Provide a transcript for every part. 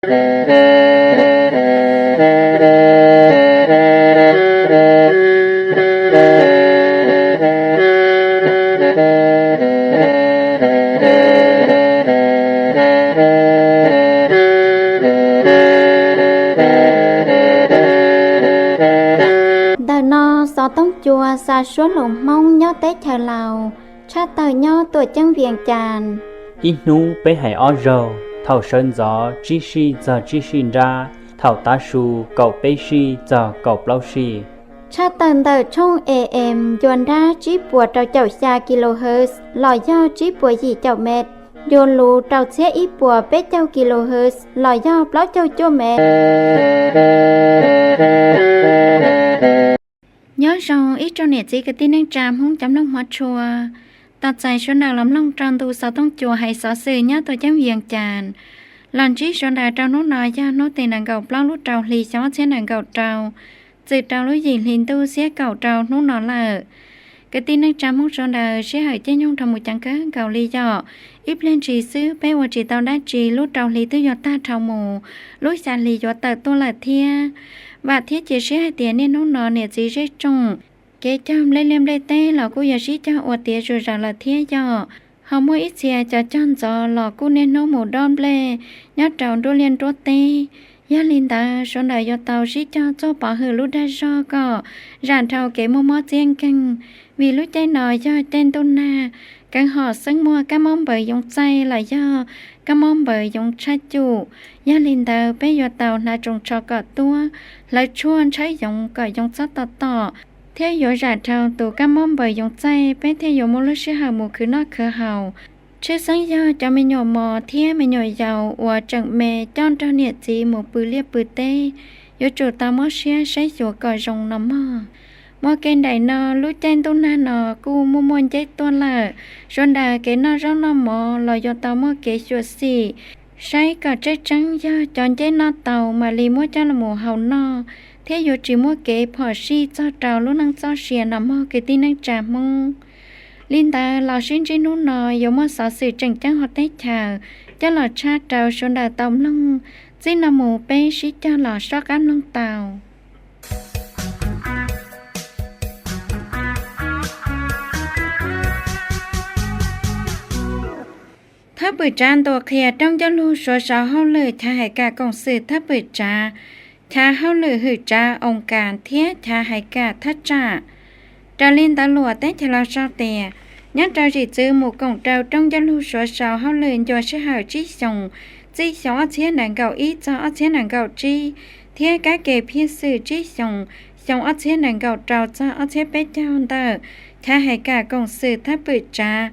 Ntawm no xov tooj cua xa suab lus Hmoob nyob teb chaws Laus, tshaj tawm nyob tuam ceeb Vias Cas. Ib hnub peb hais ob zaug, thaum sawv ntxov tsib sij txog tsib sij nrab, thaum tav su kaum peb sij txog kaum plaub sij. Tshaj tawm ntawm tshooj A M ncua nrab tsib puas rau caum xya kilohertz los yog tsib puas yim caum mev, ncua luv rau txhiab ib puas peb caug kilohertz los yog plaub caug cuaj mev. Nyob zoo ib tsoom niam txiv kwv tij neej tsa Hmoob cov mloog hmov tshua, tos txais sawv daws los mloog rau ntu xov tooj cua hais xov xwm nyob tuam ceeb Vias Cas. Los ntsib sawv daws rau hnub no yog hnub tim nees nkaum plaub lub rau hli xyoo ob txhiab nees nkaum rau, txwm rau lub yim hli ntuj xiab kaum rau hnub no lawm. Kwv tij neej tsa Hmoob sawv daws sij hawm caij nyoog dhau mus ceev kawg nkaus li yom. Ib pliag ntshis xwb peb ua tsis tau dab tsi, lub rau hli twb yuav tag dhau mus, lub xya hli yuav tawm tuaj lawm thiab. Vam thiab cia siab hais tias niaj hnub no niam txiv zej tsoom kev cog nplej liaj nplej teb los kuj yog sib cog ua tiav zuj zus lawm thiab yom. Ho muaj ib txhia cov cog ntxov los kuj niaj hnub mus dob nplej nyob rau nruab liaj nruab teb. Yog li ntawd sawv daws yuav tau sib cog txuag pov hwm lub dag zog kom zam dhau kev muaj mob txiab nkeeg, vim lub caij no yog caij ntuj nag, keev hom xeeb muaj kab mob npaws yoov txaij los yog kab mob npaws yoov tshaj cum. Yog li ntawd peb yuav tau hnav tsoos tsho kom tuab, hlawv tshuaj ntshawb yoov kom yoov txhob tom tom, thiab yuav zam dhau tus kab mob npaws yoov txaij, peb thiaj yuav muaj lub sij hawm mus khwv noj khwv haus. Tshwj xeeb yog cov me nyuam mos thiab me nyuam yaus uas tseem me coj nrog niam txiv mus pw liaj pw teb, yuav tsum tau mob siab saib xyuas kom zoo no mog. Muaj kev nraim no, lub caij ntuj nag no kuj muaj muaj nceb tuaj lawm, sawv daws kev noj zaub noj mov los yuav tau muaj kev xyuam xim, saib kom tseeb tseeb yog cov nceb noj tau mam li muab coj los haus noj, thiab yuav tsis muaj kev phom sij txog rau lub neej txoj sia no mog kwv tij neej tsa Hmoob. Li ntawd los sib ntsib hnub no yuav muaj xov xwm tseem ceeb hauv teb chaws coj los tshaj rau sawv daws tau mloog. Txij no mus peb sib cog los soj qab mloog tau. Thawj pwm tsav ntuas qhia rooj ncauj lug suav sau hauj lwm chav hais kam koom xwm thawj pwm tsav, chav hauj lwm hwm tsav oos kas thiab chav hais kam thaj tsam. Raws li ntawv luam teb chaws Laus sau tias, nyob rau zim txwv mus koom rau rooj ncauj lug suav sau hauj lwm ncua sij hawm tsib xyoos, txij xyoo ob txhiab nees nkaum ib txog ob txhiab nees nkaum tsib, thiab kab ke phiaj xwm tsib xyoos, xyoo ob txhiab nees nkaum rau txog ob txhiab peb caug ntawm chav hais kam koom xwm thawj pwm tsav,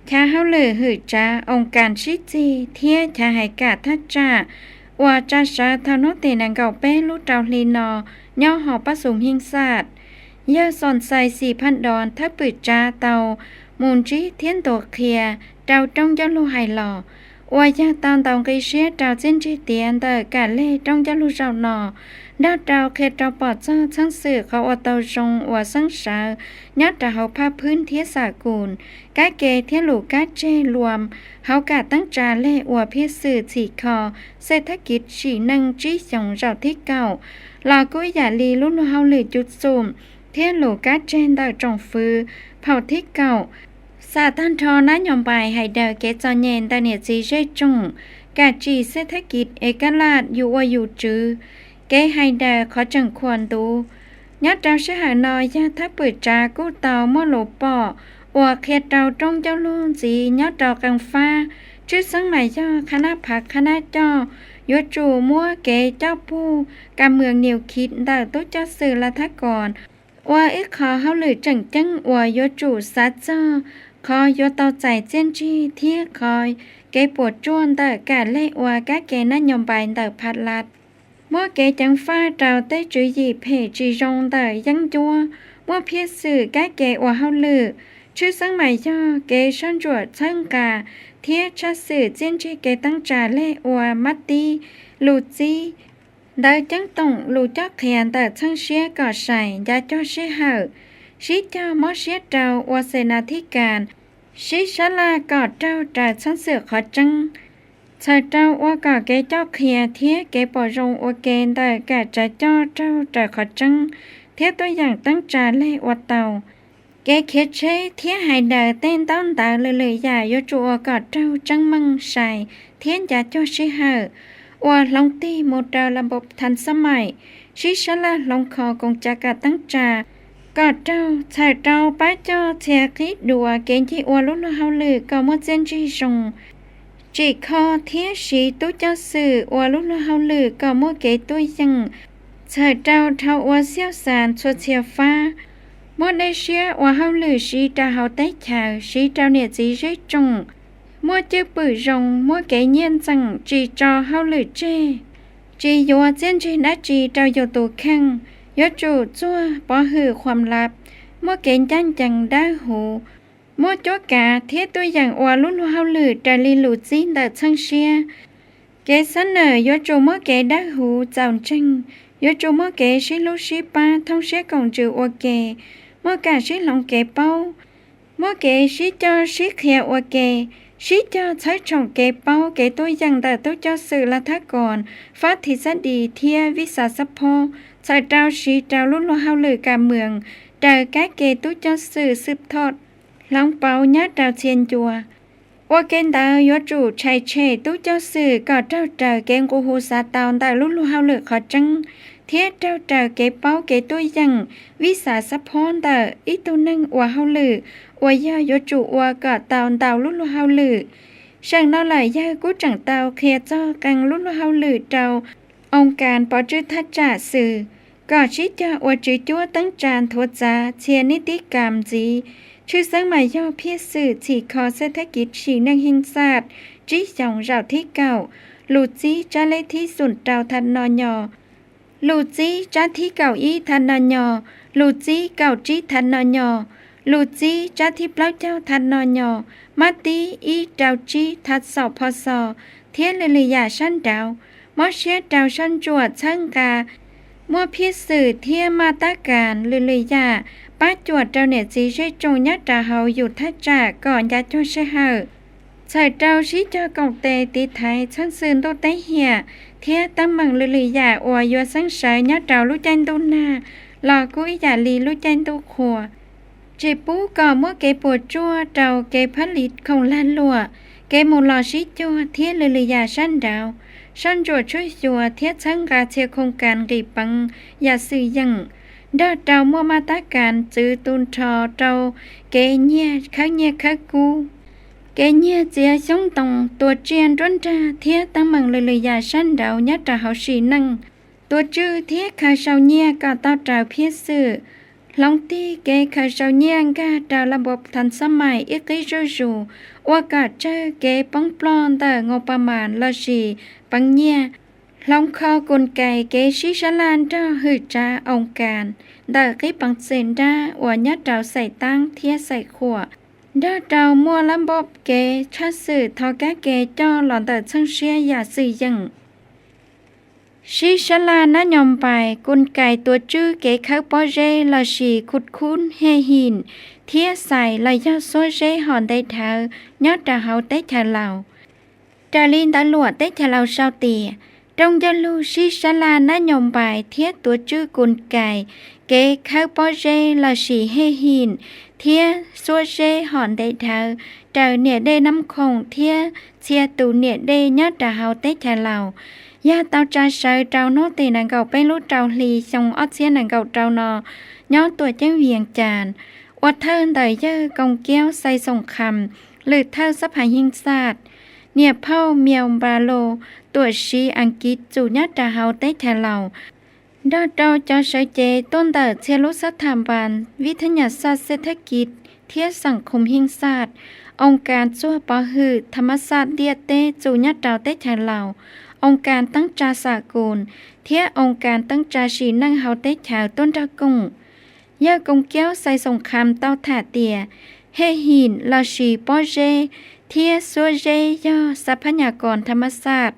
chav hauj lwm hwm tsav oos kas sib txig thiab chav hais kam thaj tsam uas tsa sawv thaum hnub tim nees nkaum peb lub rau hli no nyob hauv pab xus Hmij Xaj. Yawg Xoom Xais Xis Phaj Dos thawj pwm tsav tau mus ntsib thiab ntuas qhia rau rooj ncauj lug hais los, uas yawg tau ntaus nqi siab rau txiaj ntsig tiav ntawm kam lej rooj ncauj lug zaum no, nrog rau qhia rau pom txog txheej xwm qhov ua tau zoo uas xeeb sawv nyob rau hauv phaj phwb thiab xa kus, kab ke thiab lus kab tseg luam hauv kam teeb tsa lej uas phiaj xwm txhim kho xej thab kiv sim neej tsib xyoos zaum thib kaum, los kuj ib yam li lub luag hauj lwm cuv xum thiab lus kab tseg ntawm tsoom fwv phaum thib kaum, xam tag nrho nab nyos npais hais daws kev txom nyem ntawm niam txiv zej tsoom, kam tsim xej thab kiv es kab laj yus ua yus tswv, kev hais daws qhov tseem khuam ntuv. Nyob rau sij hawm no yawg thawj pwm tsav kuj tau muaj lus pom uas qhia rau rooj ncauj lug ntxiv nyob rau qee fab, tshwj xeeb mas yog qhab nab phav qhab nab coj, yuav tsum muab kev coj pug kam mwm nius khiv ntawm tub coj xwm lav thab kos ua ib qho hauj lwm tseem ceeb uas yuav tsum xav txog qhov yuav tau txais txiaj ntsig thiab qhov kev puas tsuaj ntawm kam lej ua kab ke nab nyos npais ntawm phav lav, muab kev ceev faj rau tej tswv yim phem tsis zoo ntawm yeeb ncuab, muaj phiaj xwm kab ke ua hauj lwm, tshwj xeeb mas yog kev soj ntsuam txhawb nqa thiab tshaj xwm txiaj ntsig kev teeb tsa lej ua mab tib, lus txib, ntawv ceeb toom, lus cob qhia ntawm txheej siab kom sai ncav cog sij hawm, sib cog mob siab rau ua xes nas thib kas, sib sab laj kom raug raws txheej xwm qhov tseeb. Txhawm rau ua kom kev coj qhia thiab kev pom zoo ua ke ntawm kam tsav coj raug raws qhov tseeb thiab tuaj yeem teeb tsa leg ua tau. Kev khiav tsheb thiab hais daws tej ntaub ntawv lwm lwm yam yuav tsum ua kom raug tseeb meej sai thiab ncav cuag sij hawm, ua hloov tig mus rau la npom than xab maim, sib sab laj hloov kho koom tsa kam teeb tsa kom raug. Txhawm rau pab coj txhia qib dua kev ncig ua lub luag hauj lwm kom muaj txiaj ntsig zoo, tsim kho thiab siv tub coj xwm ua lub luag hauj lwm kom muaj kev tuaj yeem. Txhawm rau dhau ua xiauj xas txhua txhia fab, muaj dej siab ua hauj lwm siv rau hauv teb chaws, siv rau niam txiv zej tsoom, muaj cwj pwm zoo, muaj kev nyiaj ntxeem, tsis tso hauj lwm tseg, tsis yuav txiaj ntsig dab tsi rau yus tus kheej. Yuav tsum txuag pov hwm khuam lab, muaj kev ncaj ncees dawb huv, muaj cuab kav thiab tuaj yeem ua lub luag hauj lwm raws li lus txib ntawm txheej siab. Kev xab nawm yuav tsum muaj kev dawb huv txaus ntseeg, yuav tsum muaj kev sib hlub sib pab, thooj siab koom ntsws ua ke, muaj kam sib hloov kev paub, muaj kev sib coj sib qhia ua ke, sib cog txhawb tshoom kev paub kev tuaj yeem ntawm tub coj xwm laj thab koos, fab thim xab dis thiab vij xav xab phob, txhawm rau siv rau lub luag hauj lwm kam mwam, raws kab ke tub coj xwm xwb thoj hloov pauv nyob rau txhia ncua. Ua ke ntawd yuav tsum tshais tshem tub coj xwm kom raug raws kev nqua hu xav tau ntawm lub luag hauj lwm qhov tseeb, thiab raug raws kev paub kev tuaj yeem vij xav xab phob ntawm ib tug neeg ua hauj lwm uas yog yuav tsum ua kom tau ntau lub luag hauj lwm. Seem no lawm yawg kuj tseem tau qhia txog qee lub luag hauj lwm rau oo kas pov tswj thaj tsam xwm, kom sib cog ua tswv cuab teeb tsa nthuav txav txhia nib tib kam ntxiv. Tshwj xeeb mas yog phiaj xwm txhim kho xeb thab kiv sim neej heej xaj tsib xyoos zaum thib kaum, lus txib tsab leb thib xoom rau tha no nyo, lus txib tsab thib kaum ib tha no nyo, lus txib kaum tsib tha no nyo, lus txib tsab thib plaub caug tha no nyo, mab tib ib rau tsib tha xaum pho xo, thiab lwm lwm yam sab nraud. Mob siab rau soj ntsuam txhawb nqa, muaj phiaj xwm thiab maj tab kas lwm lwm yam, pab cuam rau niam txiv zej tsoom nyob rau hauv yus thaj tsam kom ncav cuag sij hawm. Txhawm rau sib cog koom tes tiv thaiv txheej xwm ntuj teb hiam thiab teeb meem lwm lwm yam uas yuav xeeb sawv nyob rau lub caij ntuj nag los kuj ib yam li lub caij ntuj qhua. Tsis pub kom muaj kev puas tsuaj rau kev phab li khoom lag luam, kev mus los sib cuag thiab lwm lwm yam sab nraud. Soj ntsuam tshuaj xyuas thiab txhawb nqa txhia khoom kas nqis peev yam xwm yeem, nrog rau muaj maj tab kas txwv tu nrho rau kev nyiag khawb nyiaj khawb kub, kev nyiag txiav xyoob ntoo, tua tsiaj nruab nrag thiab teeb meem lwm lwm yam sab nraud nyob rau hauv sim neej. Tua tswj thiab khaws sau nyiaj kom tau raws phiaj xwm. Hloov tig kev khaws sau nyiaj nkag rau la npua tha xab mais ib qib zuj zus, ua kom tsawg kev poob ploj ntawm ngoo pa mas lossis peev nyiaj. Hloov kho kus kais kev sib sab laj nrog hwm tsav oo kas ntawm qib peev xwm nrab uas nyob rau xaim taab thiab xaim khuam, nrog rau muaj lab npoj kev tshaj xwm thov kab ke coj los ntawm txheej siab yam xwm yeem. Sib sab laj nab nyo npais, kus kais tua tswj kev khawb pob zeb lossis khub khub hej him thiab xais los yog xuab zeb hom ntev dhawv nyob rau hauv teb chaws Laus. Raws li ntawv luam teb chaws Laus sau tias, rooj ncauj lug sib sab laj nab nyo npais thiab tua tswj kus kais kev khawb pob zeb lossis hej him thiab xuab zeb hom ntev dhawv raws niam dej Nab Khoom thiab txhia tus niam dej nyob rau hauv teb chaws Laus, yog tau tsa sawv rau hnub tim nees nkaum peb lub rau hli xyoo ob txhiab nees nkaum rau no nyob tuam ceeb Vias Cas, ua thawj ntawm yawg Koom Kiaub Xais Xoom Kham, lwm thawj xab phas Yeej Xaj, niam phauj Miaus Npas Los, tuam siv Askiv txum nyob rau hauv teb chaws Laus, nrog rau cov sawv cev tuaj ntawm txhia lub xab tham npas vib thab nyam xaj xej thab kiv thiab xeem khoom Yeej Xaj, oo kas txuag pov hwm tha mab xaj ntiaj teb txum nyob rau teb chaws Laus, oo kas teeb tsa xam kus thiab oo kas teeb tsa sim neej hauv teb chaws tuaj nrog koom. Yawg Koom Kiaub Xais Xoom Kham tau tham tias, hej him lossis pob zeb thiab xuab zeb yog xab phab nyas kos tha mab xaj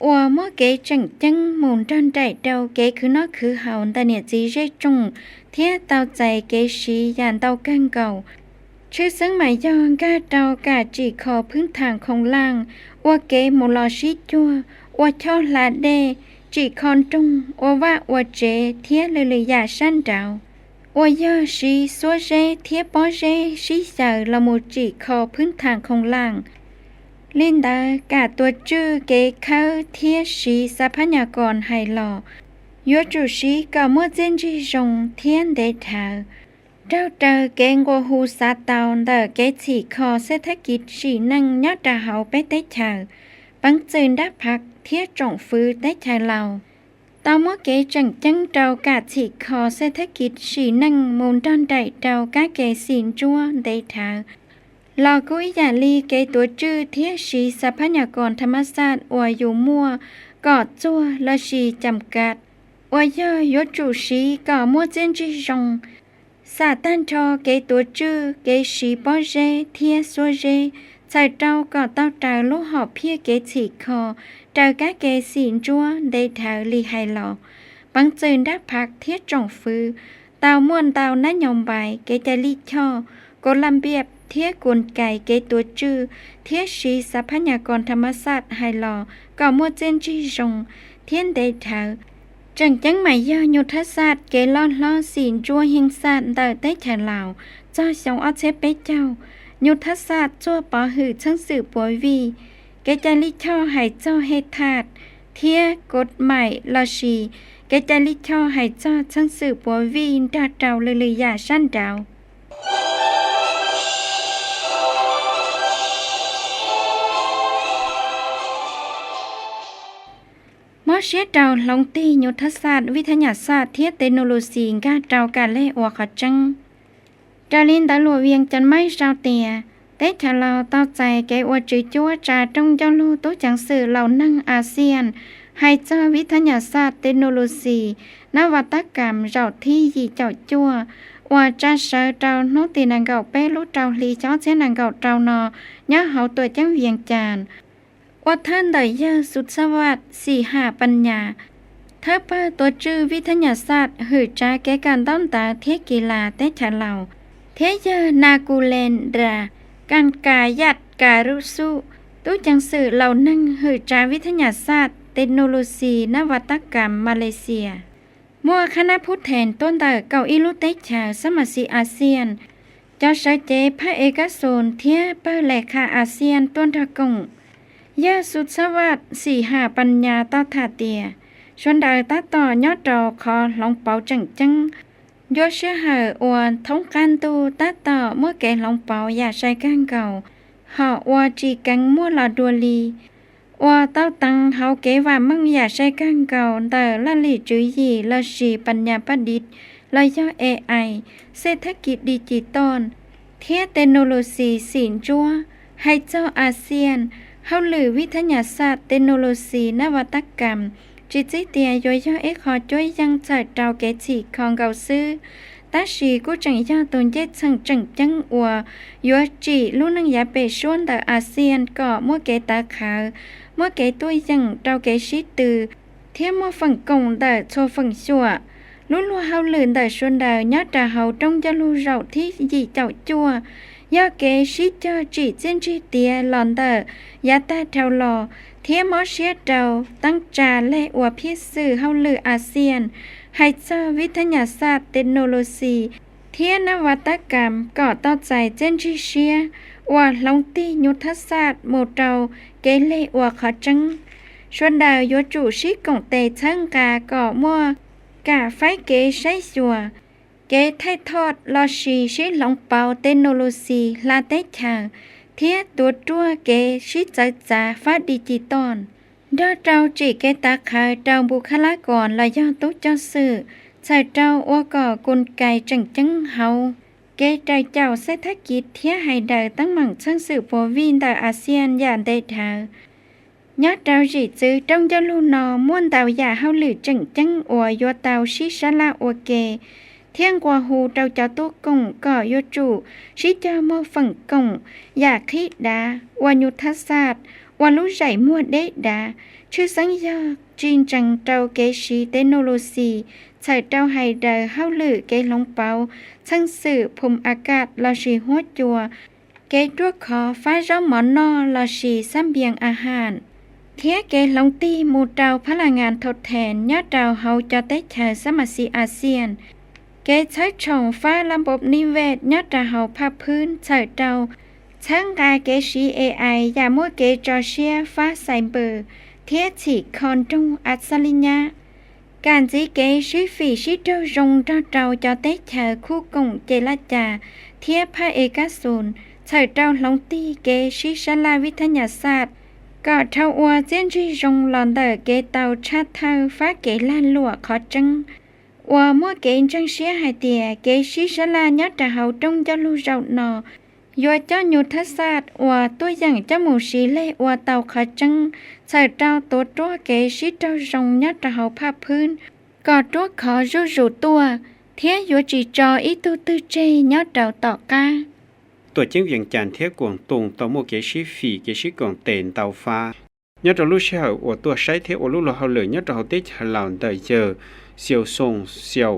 uas muaj kev tseem ceeb mus nrog nraim rau kev khwv noj khwv haus ntawm niam txiv zej tsoom thiab tau txais kev siv yam ntau kawg nkaus. Tshwj xeeb mas yog nkag rau kam tsim kho phwb tham khoom laaj, ua kev mus los sib cuag, ua choj hla dej, tsim kho nroog, ua vaj ua tsev thiab lwm lwm yam sab nraud, uas yog siv xuab zeb thiab pob zeb sib xyaws los mus tsim kho phwb tham khoom laaj. Li ntawd, kam tuav tswj kev khawb thiab siv xab phab nyas kos hais los yuav tsum siv kom muaj txiaj ntsig zoo thiab ntev dhawv, raug raws kev nqua hu xav tau ntawm kev txhim kho xeb thab kis sim neej nyob rau hauv peb teb chaws. Peev txwm nrab phav thiab tsoom fwv teb chaws Laus tau muab kev tseem ceeb rau kam txhim kho xeb thab kis sim neej mus nrog nraim rau kab ke xim ntsuab ntev dhawv los kuj ib yam li kev tuav tswj thiab siv xab phab nyas kos tham mas xaj uas yus muaj kom txuag lossis cam kas, uas yog yuav tsum siv kom muaj txiaj ntsig zoo. Xam tag nrho kev tuav tswj kev siv pob zeb thiab xuab zeb txhawm rau kom tau raws lub hom phiaj kev txhim kho raws kab ke xim ntsuab ntev dhawv li hais los, peev txwm nrab phav thiab tsoom fwv tau muaj ntau nab nyo npais kev cai lij choj, kos laj npiaj thiab kos kais kev tuav tswj thiab siv xab phab nyas kos tham mas xaj hais los kom muaj txiaj ntsig zoo thiab ntev dhawv. Tseem ceeb mas yog nyuj thab xaj kev loj hlob xim ntsuab heej xaj ntawm teb chaws Laus txog xyoo ob txhiab peb caug. Nyuj thab xaj txuag pov hwm txheej xwm puav vij, kev cai lij choj hais txog hej thaj thiab kos maim lossis kev cai lij choj hais txog txheej xwm puav vij nrog rau lwm lwm yam sab nraud. Mob siab rau hloov tig nyuj thab xaj, vij thab nyas xaj thiab tecnology nkag rau kam leg ua qhov tseeb. Raws li ntawv luam Vias Cas Maij sau tias, teb chaws Laus tau txais kev ua tswv cuab tsa rooj ncauj lug tub ceev xwm laus neeg ASEAN hais txog vij thab nyas xaj, tecnology, nab vas tab kam zaum thib yim caum cuaj uas tsa sawv rau hnub tim nees nkaum peb lub rau hli xyoo ob txhiab nees nkaum rau no nyob hauv tuam ceeb Vias Cas. Ua thawj ntawm yawg Xu Txhaj Vaj Xim Ham Pas Nyas, thawj pawg tuav tswj vij thab nyas xaj hwm tsav kev kawm ntaub ntawv thiab kis las teb chaws Laus, thiab yawg Nas Kus Les Nras Kas Kas Yaj Kas Rub Xub, tub ceev xwm laus neeg hwm tsav vij thab nyas xaj, tecnology, nab vas tab kam Malaysia. Muaj qhab nab phub thees tuaj ntawm kaum ib lub teb chaws xab mas xis ASEAN, cov sawv cev phab ev kab xus thiab pawg les kha ASEAN tuaj nrog koom. Yawg Xu Txhaj Vaj Xim Ham Pas Nyas tau tham tias, sawv daws tab tom nyob rau qhov hloov pauv tseem ceeb, ncua sij hawm uas thoob qab ntuj tab tom muaj kev hloov pauv yam sai kawg nkaus, hom uas tsis keev muaj los dua li, uas tau teev hauv kev vam meej yam sai kawg nkaus ntawm laj lim tswv yim lossis pas nyas paj di los yog AI, xej thab kis di ci toj, thiab tecnology xim ntsuab. Hais txog ASEAN, hauj lwm vij thab nyas xaj, tecnology, nab vas tab kam tsis txib tias yuav yog ib qho cuab yeej txhawm rau kev txhim kho nkaus xwb, tab sis kuj tseem yog tus ncej txheem tseem ceeb uas yuav tsim lub neej yav pem suab ntawm ASEAN kom muaj kev tawv qhawv, muaj kev tuaj yeem rau kev sib tw, thiab muaj feem koom ntawm txhua feem xyuam. Lub luag hauj lwm ntawm sawv daws nyob rau hauv rooj ncauj lug zaum thib yim caum cuaj yog kev sib cog tsim txiaj ntsig tiav los ntawm yav tag dhau los, thiab mob siab rau teeb tsa leg ua phiaj xwm hauj lwm ASEAN hais txog vij thab nyas xaj, tecnology, thiab nab vas tab kam kom tau txais txiaj ntsig siab uas hloov tig nyuj thab xaj mus rau kev leg ua qhov tseeb. Sawv daws yuav tsum sib koom tes txhawb nqa kom muaj kam faib kev saib xyuas, kev thaij thoj lossis sib hloov pauv tecnology hla teb chaws, thiab tuav ruaj kev sib txawv txav fab di ci toj, nrog rau tsim kev tawv qhawv rau npu khab lab kos los yog tub coj xwm, txhawm rau ua kom kus kais tseem ceeb hauv kev raws caum xej thab kis thiab hais daws teeb meem txheej xwm puav vij ntawm ASEAN yam ntev dhawv. Nyob rau zim txwv rooj ncauj lug no muaj ntau yam hauj lwm tseem ceeb uas yuav tau sib sab laj ua ke, thiab nqua hu rau cov tub koom kom yuav tsum sib cog muag feem koom yam qhib dav, ua nyuj thab xaj, ua lub zaim muag deb dav, tshwj xeeb yog tsis ntsees rau kev siv tecnology txhawm rau hais daws hauj lwm kev hloov pauv, txheej xwm phum a kaj lossis huab cua, kev ruaj khov fab zaub mov noj lossis xab npias a has, thiab kev hloov tig mus rau phab las ngas thau thees nyob rau hauv cov teb chaws xab mas xis Axias, kev txhawb tshoom fab lab npov ni vej nyob rau hauv phaj phwb txhawm rau txhawb nqa kev siv A I yam muaj kev tso siab fab xais npws thiab txhim kho nroog a xab li nyab, kam ntxiv kev sib fim sib raug zoo nrog rau cov teb chaws khub koom ces laj cas thiab phaj e kab xus, txhawm rau hloov tig kev sib sab laj vib thab nyas xaj kom dhau ua txiaj ntsig zoo los ntawm kev tau tshaj thawj fab kev lag luam qhov tseeb uas muaj kev ntseeg siab hais tias kev sib sab laj nyob rau hauv rooj ncauj lug zaum no yuav coj nyuj thab xaj uas tuaj yeem coj mus siv leg ua tau qhov tseeb, txhawm rau tuav ruaj kev sib raug zoo nyob rau hauv phaj phwb kom ruaj khov zuj zus tuaj, thiab yuav tsis tso ib tug twg tseg nyob rau tom qab. Tuam ceeb Vees Cas thiab Koos Toos tau muaj kev sib fim kev sib koom tes ntau fab. Nyob rau lub sij hawm uas tuaj saib thiab ua lub luag hauj lwm nyob rau hauv teb chaws Laus ntawm yawg Xiau Xoo Xiau,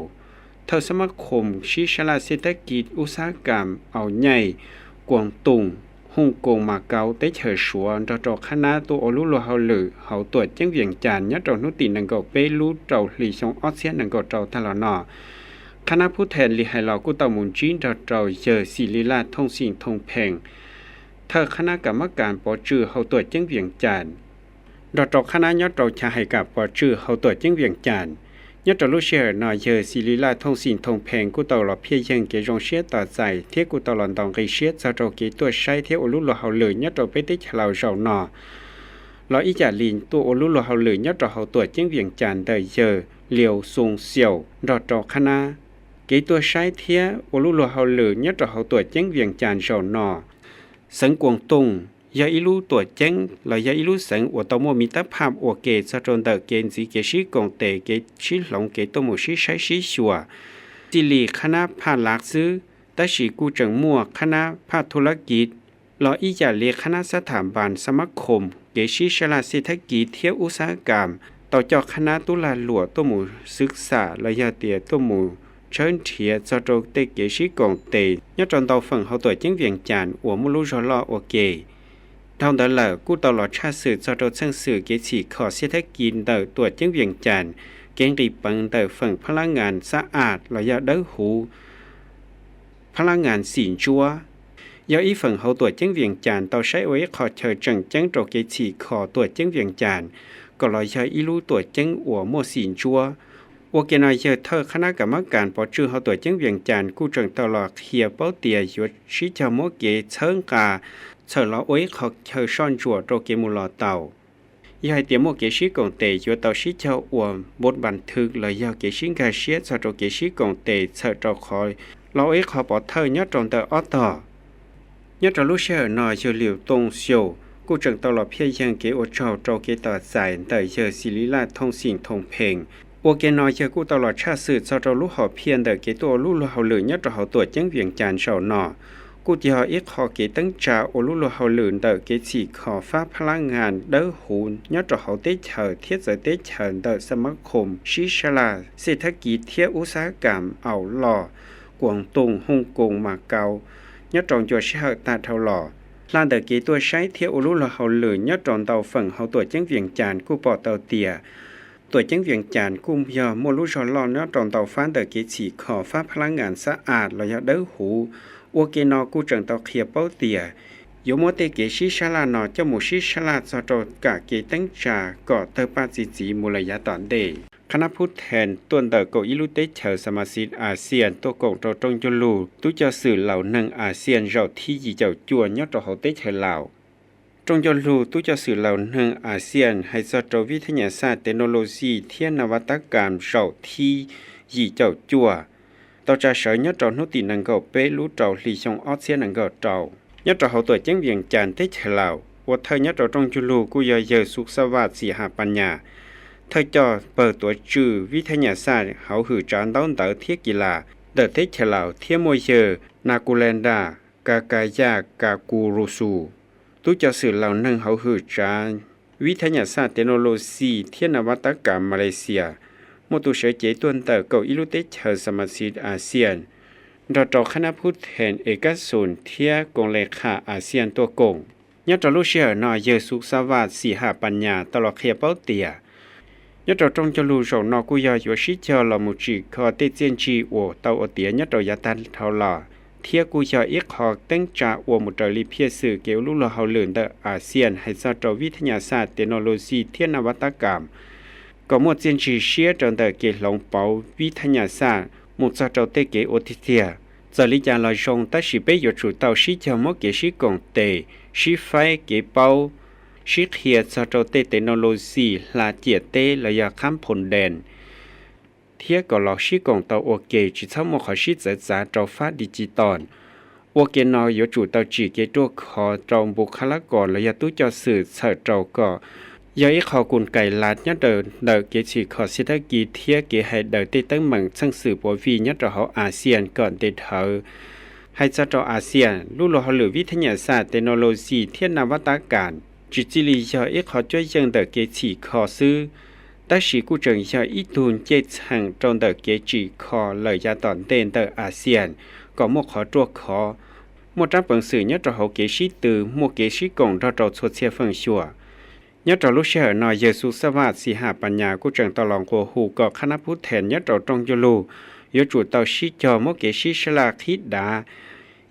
thawj xab mab khoom sib sab laj xej thab kis ub xab kam Aus Nyaij, Koos Toos, Hooj Koos, Mas Kaus, teb chaws Suav nrog rau qhab nab tuaj ua lub luag hauj lwm hauv tuam ceeb Vees Cas nyob rau hnub tim nees nkaum peb lub rau hli xyoo ob txhiab nees nkaum rau tag los no. Qhab nab Phub Thes li hais los kuj tau mus ntsib nrog rau yawg Xis Lis Laj Thooj Xis Thooj Phees, thawj qhab nab kam mab kas pov tswm hauv tuam ceeb Vees Cas, nrog rau qhab nab nyob rau chav hais kam pov tswm hauv tuam ceeb Vees Cas. Nyob rau lub sij hawm no yawg Xis Lis Laj Thooj Xis Thooj Phees kuj tau los phiaj yeeg kev zoo siab tos txais thiab kuj tau los ntaus nqi siab txog rau kev tuaj saib thiab ua lub luag hauj lwm nyob rau peb teb chaws Laus zaum no los ib yam li tuaj ua lub luag hauj lwm nyob rau hauv tuam ceeb Vees Cas ntawm yawg Liau Xoo Xiau nrog rau qhab nab. Kev tuaj saib thiab ua lub luag hauj lwm nyob rau hauv tuam ceeb Vees Cas zaum no, xeev Koos Toos yog ib lub tuam ceeb los yog ib lub xeev uas tau muaj miv tab phaj ua ke txog rau ntawm kev ntxiv kev sib koom tes kev sib hloov kev tuaj mus sib saib sib xyuas. Txij li qhab nab phaj lav xwb, tab sis kuj tseem muaj qhab nab phaj thu lab kiv los ib yam li qhab nab xab tham npas xab mab khoom kev sib sab laj xej thab kiv thiab ub xab kam tau coj qhab nab tub lag luam tuaj mus xwv xam los yog tias tuaj mus tshawb nrhiav txog rau tej kev sib koom tes nyob rau ntau feem hauv tuam ceeb Vees Cas uas muaj lub zog loj ua ke. Dhau ntawd lawm kuj tau los tshaj xwm txog rau txheej xwm kev txhim kho xej thab kiv ntawm tuam ceeb Vees Cas, kev nqis peev ntawm feem phab lab ngas xab am los yog dawb huv, phab lab ngas xim ntsuab, yog ib feem hauv tuam ceeb Vees Cas tau saib ua ib qho chaw tseem ceeb rau kev txhim kho tuam ceeb Vees Cas kom los yog ib lub tuam ceeb uas muaj xim ntsuab. Ua ke no yawg thawj qhab nab kam mab kas pov tswm hauv tuam ceeb Vees Cas kuj tseem tau los qhia paub tias yuav sib cog muab kev txhawb nqa txhawm los ua ib qho chaw soj ntsuam rau kev mus los tau. Yog hais tias muaj kev sib koom tes yuav tau sib cog ua npov npas thwv los yog kev sib nkag siab txog rau kev sib koom tes txhawm rau qhov los ua ib qho pov thawj nyob rau ntawm ob tog. Nyob rau lub sij hawm no yawg Liu Tooj Xyooj kuj tseem tau los phiaj yeeg kev ua tsaug rau kev tos txais ntawm yawg Xis Lis Laj Thooj Xis Thooj Phees. Ua ke no yawg kuj tau los tshaj xwm txog rau lub hom phiaj ntawm kev tuaj ua lub luag hauj lwm nyob rau hauv tuam ceeb Vees Cas zaum no, kuj yog ib qho kev teeb tsa ua lub luag hauj lwm ntawm kev txhim kho fab phab lab ngas dawb huv nyob rau hauv teb chaws thiab txawv teb chaws ntawm xab mab khoom sib sab laj xej thab kiv thiab ub xab kam Aus Loj, Koos Toos, Hooj Koos, Mas Kaus nyob rau ncua sij hawm tag dhau los. Hla ntawm kev tuaj saib thiab ua lub luag hauj lwm nyob rau ntau feem hauv tuam ceeb Vees Cas kuj pom tau tias tuam ceeb Vees Cas kuj yog muaj lub zog loj nyob rau ntau fab ntawm kev txhim kho fab phab lab ngas xab am los yog dawb huv. Ua ke no kuj tseem tau qhia paub tias yuav muab tej kev sib sab laj no coj mus sib sab laj txog rau kam kev teeb tsa kom tawg paj txi txiv mus lawm yav tom ntej. Qhab nab Phub Thes tuaj ntawm kaum ib lub teb chaws xas mas xis Axias tuaj koom rau rooj ncauj lug tub coj xwm laus neeg Axias zaum thib yim caum cuaj nyob rau hauv teb chaws Laus. Rooj ncauj lug tub coj xwm laus neeg Axias hais txog rau vib thab nyas xaj, technology thiab nav vaj tab kas zaum thib yim caum cuaj tau tsa sawv nyob rau hnub tim nees nkaum peb lub rau hli xyoo ob txhiab nees nkaum rau. Nyob rau hauv tuam ceeb Vees Cas teb chaws Laus, ua thawj nyob rau rooj ncauj lug kuj yog yawg Xus Xaj Vaj Txim Has Pas Nyas, thawj coj pawg tuav tswv vib thab nyas xaj hauv hwm tsav ntaub ntawv thiab kis las ntawm teb chaws Laus, thiab muaj yawg Nas Kus Las Nras Kas Kas Yaj Kas Kus Lus Xus, tub coj xwm laus neeg hauv hwm tsav vib thab nyas xaj, technology thiab nav vaj tab kas Malaysia, muaj tus sawv cev tuaj ntawm kaum ib lub teb chaws Xas Mas Xiv Axias, nrog rau Khab Nab Phub Then, Es Kab Xus thiab Koos Les Khas Axias tuaj koom. Nyob rau lub sij hawm no, yawg Xus Xas Vas Xis Has Pas Nyas tau los qhia paub tias nyob rau rooj ncauj lus zaum no kuj yog yuav sib cog los mus tsim kho tej txiaj ntsig uas tau ua tiav nyob rau yav tag dhau los, thiab kuj yog ib qho teeb tsa ua mus raws li phiaj xwm kev ua lub luag hauj lwm ntawm Axias hais txog rau vib thab nyas xaj, technology thiab nav vaj tab kam, kom muaj txiaj ntsig siab rau ntawm kev hloov pauv vib thab nyas xaj mus txog rau tej kev ua tiag tiag. Txawm li cas los zoo, tab sis peb yuav tsum tau sib cog muab kev sib koom tes, sib faib kev paub, sib qhia txog rau tej technology hla ciam teb los yog khab phom dees, thiab kom los sib koom tau ua ke, tsis txhob muaj qhov sib txawv txav rau fab digital. Ua ke no yuav tsum tau tsim kev ruaj khov rau npu khab lab kos los yog tub coj xwm txhawm rau kom yog ib qho kus kais lav nyob rau ntawm kev txhim kho xib thab kis thiab kev hais daws tej teeb meem txheej xwm puav vij nyob rau hauv Axias kom nte dhawv. Hais txog rau Axias, lub luag hauj lwm vib thab nyas xaj, technology thiab nav vaj tab kam tsis txij li yog ib qho cuab yeej ntawm kev txhim kho xwb, tab sis kuj tseem yog ib tug ncej txheem rau ntawm kev tsim kho lawm yav tom ntej ntawm Axias kom muaj qhov ruaj khov, muaj rab peev xwm nyob rau hauv kev sib tw, muaj kev sib koom nrog rau txhua txhia feem xyuam. Nyob rau lub sij hawm no, yawg Xus Xas Vas Xis Has Pas Nyas kuj tseem tau los nqua hu kom Khab Nab Phub Then nyob rau rooj ncauj lus yuav tsum tau sib cog muab kev sib sab laj qhib dav,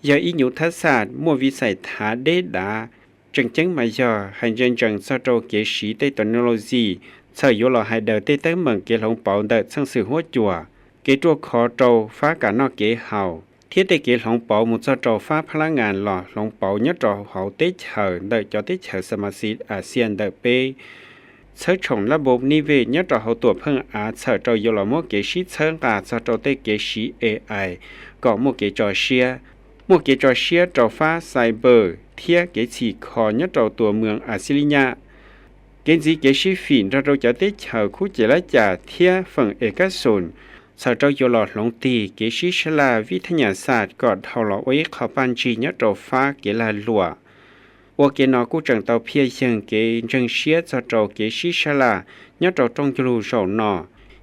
yog ib nyuv thab xaj muaj viv xais thav deb dav. Tseem ceeb mas yog hais ntse ntsees txog rau kev siv tej technology txhawm yuav los hais daws tej teeb meem kev hloov pauv ntawm txheej xwm huab cua, kev ruaj khov rau fab kam noj kev haus, thiab tej kev hloov pauv mus txog rau fab phab lab ngas los hloov pauv nyob rau hauv teb chaws ntawm cov teb chaws Xas Mas Xiv Axias ntawm peb. Txhawb tshoom lab npos ni vej nyob rau hauv tuam pheej av txhawm rau yuav los muab kev sib txhawb nqa txog rau tej kev siv A I kom muaj kev tso siab, muaj kev tso siab rau fab cyber thiab kev txhim kho nyob rau tuam mws Axilinyas. Kev ntxiv kev sib fim nrog rau cov teb chaws khub cev lab cas thiab feem Es Kab Xus txhawm rau yuav los hloov tig kev sib sab laj vib thab nyas xaj kom dhau los ua ib qho paj ntsig nyob rau fab kev lag luam. Ua ke no kuj tseem tau phiaj yeeg kev ntseeg siab txog rau kev sib sab laj nyob rau rooj ncauj lus zaum no.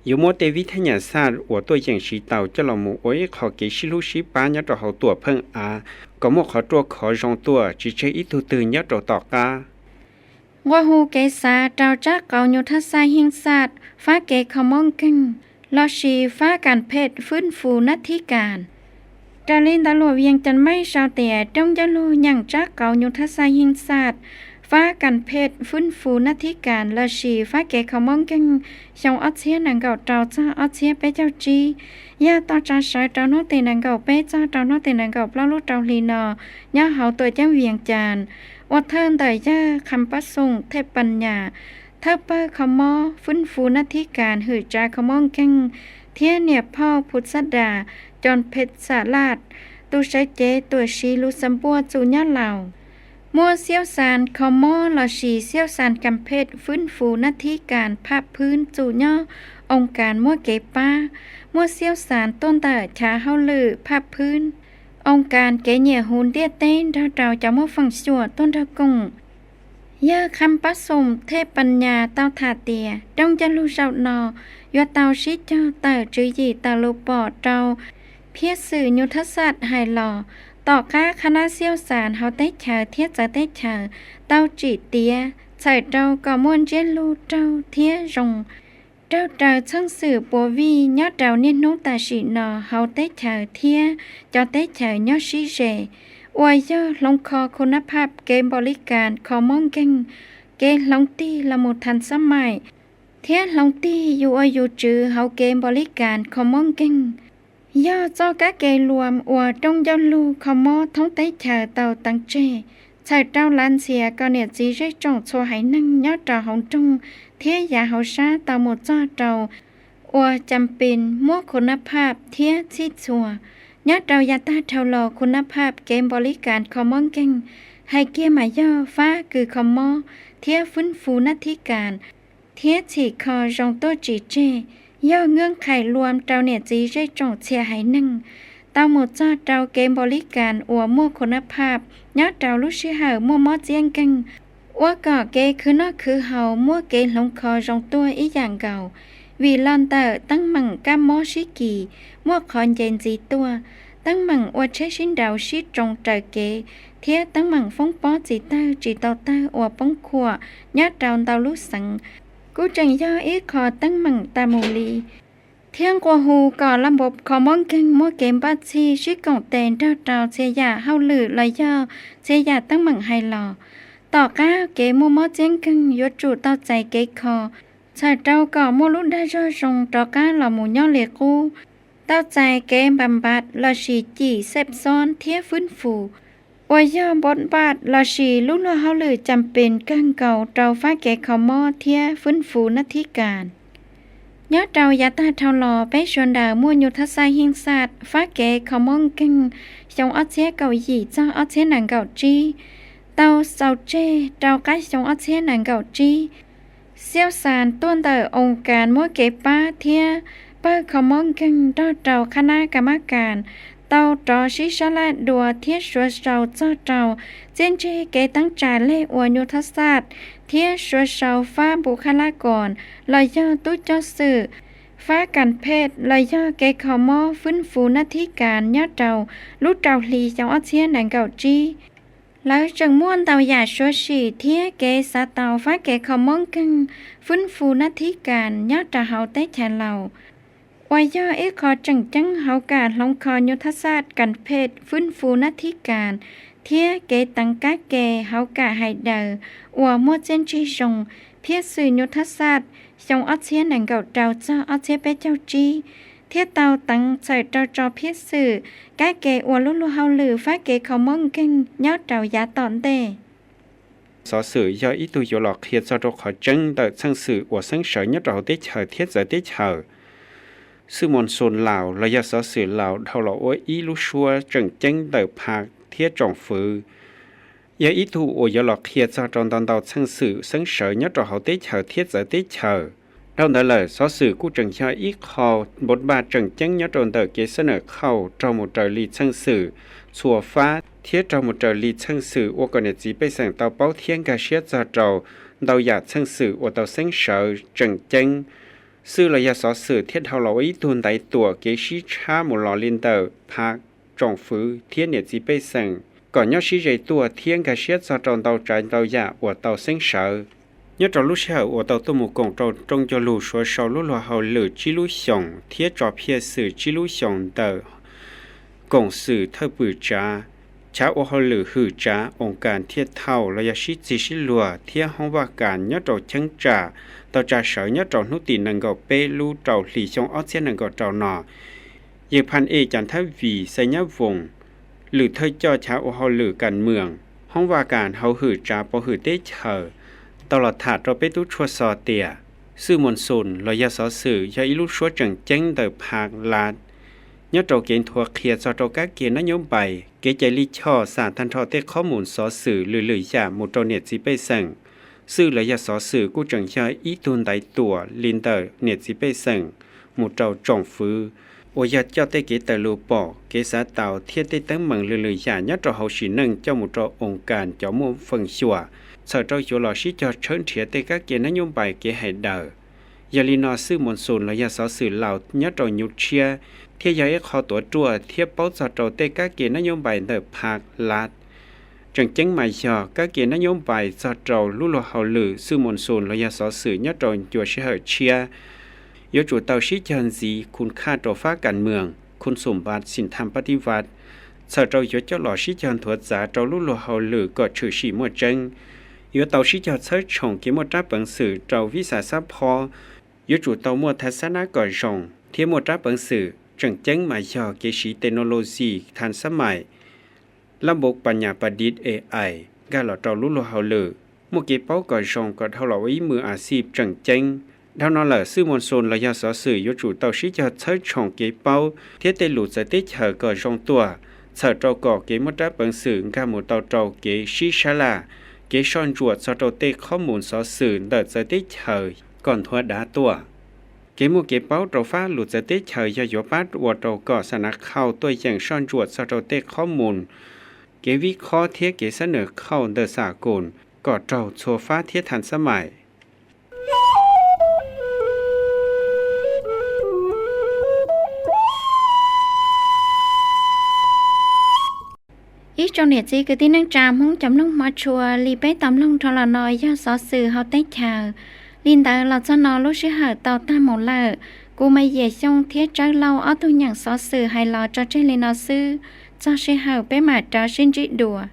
Yuav muab tej vib thab nyas xaj uas tuaj yeem siv tau coj los mus ua ib qho kev sib hlub sib pab nyob rau hauv tuam pheej av kom muaj qhov ruaj khov zoo tuaj tsis tseg ib tug twg nyob rau tom qab. Nqua hu kev xav rau tsab qauv nyuj thab xaj yeej xaj fab kev kho mob nkeeg lossis fab kas phet fwb fu nab thib kas. Raws li ntawv luam Vias Cas Mej sau tias rooj ncauj lus nyeem tsab qauv nyuj thab xaj yeej xaj fab kas phet fwb fu nab thib kas lossis fab kev kho mob nkeeg xyoo ob txhiab nees nkaum rau txog ob txhiab peb caug tsib, yog toj tsa sawv rau hnub tim nees nkaum peb txog rau hnub tim nees nkaum plaub lub rau hli no nyob hauv tuam ceeb Vias Cas, ua thawj ntawm yawg Kham Pab Xoom Thej Pas Nyas, thawj pawg kho mob fwb fu nab thib kas hwm tsa kho mob nkeeg, thiab niam phauj Phu Xab Das Coo Phe Xa Laj, tus sawv cev tuam siv lus xa npuaj txum nyob Laus. Muaj xiaub xas kho mob lossis xiaub xas kas phet fwb fu nab thib kas phaj phwb txum nyob oo kas muaj kev pab. Muaj xiaub xas tuaj ntawm chav hauj lwm phaj phwb, oo kas kev nyiam hu ntiaj teb nrog rau cov muaj feem xyuam tuaj nrog koom. Yawg Kham Pab Xoom Thej Pas Nyas tau tham tias rooj ncauj lus zaum no yuav tau sib cog tawm tswv yim tawm lus pom rau phiaj xwm nyuj thab xaj hais los, tom qab qhab nab xiaub xas hauv teb chaws thiab txawv teb chaws tau tsim tiav txhawm rau kom muaj ntsiab lus raug thiab zoo raug raws txheej xwm puav vij nyob rau niaj hnub tam sim no hauv teb chaws thiab cov teb chaws nyob sib ze, uas yog hloov kho khu nab phaj kev npau li kas kho mob nkeeg, kev hloov tig los mus thas xab maim, thiab hloov tig yus ua yus tswv hauv kev npau li kas kho mob nkeeg. Yog txoj kab ke luam uas rooj ncauj lus kho mob thoob teb chaws tau teev tseg, txhawm rau lav ntxhias kom niam txiv zej tsoom txhua haiv neeg nyob rau hauv nroog thiab yav hauv sab tau mus txog rau ua cas pis muab khu nab phaj thiab txhij txhua. Nyob rau yav tag dhau los khu nab phaj kev npau li kas kho mob nkeeg hais kiag mas yog fab kws kho mob thiab fwb fu nab thib kas thiab txhim kho zoo tuaj tsis tseg, yog nkaj qhais luam rau niam txiv zej tsoom txhia haiv neeg tau mus txog rau kev npau li kas uas muaj khu nab phaj nyob rau lub sij hawm muaj mob txiab nkeeg, ua kom kev khwv noj khwv haus muaj kev hloov kho zoo tuaj ib yam nkaus. Vim los ntawm teeb meem kab mob sib kis muaj qhov nce ntxiv tuaj, teeb meem ua tsheb sib nraus sib tsoo raws kev, thiab teeb meem foob pob txiv tawg tsis tau tawg uas poob khuam nyob rau ntau lub xeev, kuj tseem yog ib qho teeb meem tas mus li, thiab nqua hu kom laj npau kho mob nkeeg muaj kev npaj txhij sib koom tes nrog rau txhia yam hauj lwm los yog txhia yam teeb meem hais los. Tom qab kev muaj mob txiab nkeeg yuav tsum tau txais kev kho, txhawm rau kom muaj lub dag zog zoo rov qab los mus nyob li qub, tau txais kev npam npam lossis cim xep xob thiab fwb fus, uas yog npam npam lossis lub luag hauj lwm cam pes kawg nkaus rau fab kev kho mob thiab fwb fus nab thib kas. Nyob rau yav tag dhau los peb sawv daws muaj nyuj thab xaj yeej xaj fab kev kho mob nkeeg xyoo ob txhiab kaum yim txog ob txhiab nees nkaum tsib, tau xaus tseg rau qab xyoo ob txhiab nees nkaum tsib. Xiauj xas tuaj ntawm oo kas muab kev pab thiab pawg kho mob nkeeg nrog rau qhab nab ka mab kas tau rov sib sab laj dua thiab suav sau txog rau txiaj ntsig kev teeb tsa lej ua nyuj thab xaj thiab suav sau fab npu khab lab koos los yog tub coj xwm, fab kas phet los yog kev kho mob fwb fus nab thib kas nyob rau lub rau hli xyoo ob txhiab nees nkaum tsib. Lawv tseem muaj ntau yam suav sim thiab kev xav tau fab kev kho mob nkeeg fwb fus nab thib kas nyob rau hauv teb chaws Laus, uas yog ib qho tseem ceeb hauv kam hloov kho nyuj thab xaj kas phet fwb fus nab thib kas thiab kev teev kab ke hauv kam hais daws uas muaj txiaj ntsig zoo, phiaj xwm nyuj thab xaj xyoo ob txhiab nees nkaum rau txog ob txhiab peb caug tsib, thiab tau teev txhawm rau tso phiaj xwm kab ke ua lub luag hauj lwm fab kev kho mob nkeeg nyob rau yav tom ntej. Xov xwm yog ib tug yuav los qhia txog rau qhov tseeb ntawm txheej xwm uas xeeb sawv nyob rau hauv teb chaws thiab txawv teb chaws. Xwj Moos Xus Laus los yog xov xwm Laus dhau los ua ib lub suab tseem ceeb ntawm Phaj thiab tsoom fwv. Yog ib tug uas yuav los qhia txog rau ntau ntau txheej xwm xeeb sawv nyob rau hauv teb chaws thiab txawv teb chaws. Dhau ntawd lawm, xov xwm kuj tseem yog ib qho npam npam tseem ceeb nyob rau ntawm kev xab nam khauj raug mus raws li txheej xwm txhua fab thiab raug mus raws li txheej xwm ua kom niam txiv pej xeem tau paub thiab nkag siab txog rau ntau yam txheej xwm uas tau xeeb sawv tseem ceeb. Xwj los yog xov xwm thiaj dhau los ua ib tug ntaiv tuam kev sib tshab mus los li ntawm Phaj, tsoom fwv thiab niam txiv pej xeem kom nyob sib ze tuaj thiab nkag siab txog rau ntau tsav ntau yam uas tau xeeb sawv. Nyob rau lub sij hawm uas tau tuaj mus koom rau rooj ncauj lus suav sau lub luag hauj lwm tsib lub xyoos thiab tso phiaj xwm tsib lub xyoos ntawm koom xwm thawj pwm tsav, chav ua hauj lwm hwm tsav oo kas thiaj thauj los yog sib txig sib luag thiab hoob vaj kas nyob rau cheeb tsam tau tsa sawv nyob rau hnub tim nees nkaum peb lub rau hli xyoo ob txhiab nees nkaum rau no. Yawg Phaj Ej Cas Thab Vim Xais Nyab Voos, lwm thawj coj chav ua hauj lwm kas mwam, hoob vaj kas hauv hwm tsav pov hwm teb chaws, tau los tham rau peb tub tshuaj xov tias, Xwj Moos Xus los yog xov xwm yog ib lub suab tseem ceeb ntawm Phaj Laj nyob rau kev nthuav qhia txog rau kab ke nab nyob npais, kev cai lij choj xam tag nrho tej qhob mus xov xwm lwm lwm yam mus rau niam txiv pej xeem. Xwj los yog xov xwm kuj tseem yog ib tug ntaiv tuam li ntawm niam txiv pej xeem mus rau tsoom fwv, uas yog coj tej kev tawm lus pom, kev xav tau thiab tej teeb meem lwm lwm yam nyob rau hauv sim neej coj mus rau oo kas cov muaj feem xyuam, txhawm rau yuav los sib cog tshawb nrhiav tej kab ke nab nyob npais kev hais daws. Yog li no Xwj Moos Xus los yog xov xwm Laus nyob rau nyuj tshiab thiaj yog ib qho tuav ruaj thiab paub txog rau tej kab ke nab nyob npais ntawm Phaj Laj. Tseem ceeb mas yog kab ke nab nyob npais txog rau lub luag hauj lwm Xwj Moos Xus los yog xov xwm nyob rau ncua sij hawm tshiab, yuav tsum tau sib cog ntxiv khun khaj rau fab kas mwam khun xum npav xim tham pab tiv vaj, txhawm rau yuav coj los sib cog nthuav txav rau lub luag hauj lwm kom tshwm sim muaj tseeb. Yuav tau sib cog txhawb tshoom kev muaj rab peev xwm rau vij xas xab phob, yuav tsum tau muaj tha xab nab kom zoo thiab muaj rab peev xwm. Tseem ceeb mas yog kev siv technology tha xab maim, lab npau pas nyas pas dit A I nkag los rau lub luag hauj lwm, muaj kev paub kom zoo kom dhau los ua ib mws a xij tseem ceeb. Dhau no lawm Xwj Moos Xus los yog xov xwm yuav tsum tau sib cog txhawb tshoom kev paub thiab tej lus txawv teb chaws kom zoo tuaj, txhawm rau kom kev muaj rab peev xwm nkag mus tau rau kev sib sab laj, kev soj ntsuam txog rau tej qhob mus xov xwm ntawm txawv teb chaws kom nthuav dav tuaj. Kev muaj kev paub rau fab lus txawv teb chaws yog yuav pab ua rau kom xa nav khauj tuaj yeem soj ntsuam txog rau tej qhob mus, kev vib qhob thiab kev xab nws khauj ntawm xa kus kom raug txhua fab thiab tha xab maim. Tsoom niam txiv kwv tij neej tsa Hmoob cov mloog hmov tshua, li peb tau mloog dhau los no yog xov xwm hauv teb chaws. Li ntawd los txog no lub sij hawm tau tag mus lawm. Kuv Maiv Yias Xyooj thiab Tsawb Lauj ob tug nyeem xov xwm hais los tso tseg li no xwb. Txog sij hawm peb mam rov sib ntsib dua.